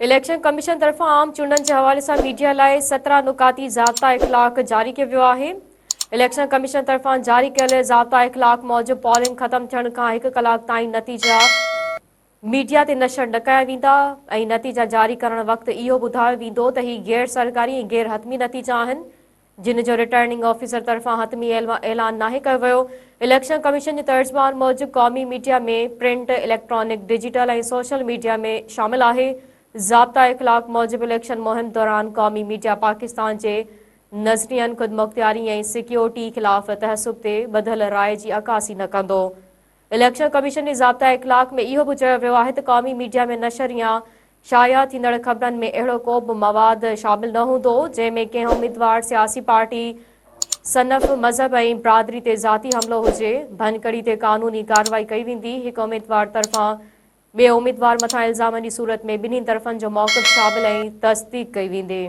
Election commission طرفان عام چونڊن جي حوالي سان ميڊيا لاء 17 نقاطي ضابطا اخلاق جاري ڪيو ويو آهي. اليڪشن ڪميشن طرفان جاري ڪيل ضابطا اخلاق موجب پولنگ ختم ٿيڻ کان هڪ ڪلاڪ تائين نتيجا ميڊيا تي نشر نه ڪيا ويندا ۽ نتيجا جاري ڪرڻ وقت اهو ٻڌايو ويندو ته هي غير سرڪاري ۽ غير حتمي نتيجا آهن. جن جو رٽرننگ آفيسر طرفان حتمي اعلان ناهي ڪيو ويو. اليڪشن ڪميشن جي ترجمان موجب قومي media ۾ print, electronic, digital ۽ social media ۾ شامل آهي. ضابطا اخلاق موجب اليڪشن مهم دوران قومي ميڊيا پاڪستان جي نظرين، خودمختياري ۽ سيڪيورٽي خلاف تعصب تي ٻڌل راء جي عڪاسي نه ڪندو. اليڪشن ڪميشن جي ضابطا اخلاق ۾ اهو به چيو ويو آهي ته قومي ميڊيا ۾ نشر يا شايع ٿيندڙ خبرن ۾ اهڙو ڪو به مواد شامل نه هوندو جنهن ۾ ڪنهن اميدوار، سياسي پارٽي، صنف، مذهب ۽ برادري تي ذاتي حملو هجي، ڀڃڪڙي تي قانوني ڪارروائي ڪئي ويندي، هڪ اميدوار طرفان ٻئي اميدوار مٿان الزامن جي صورت ۾ ٻنهي طرفن جو موقف شامل ۽ تصديق ڪئي ويندي.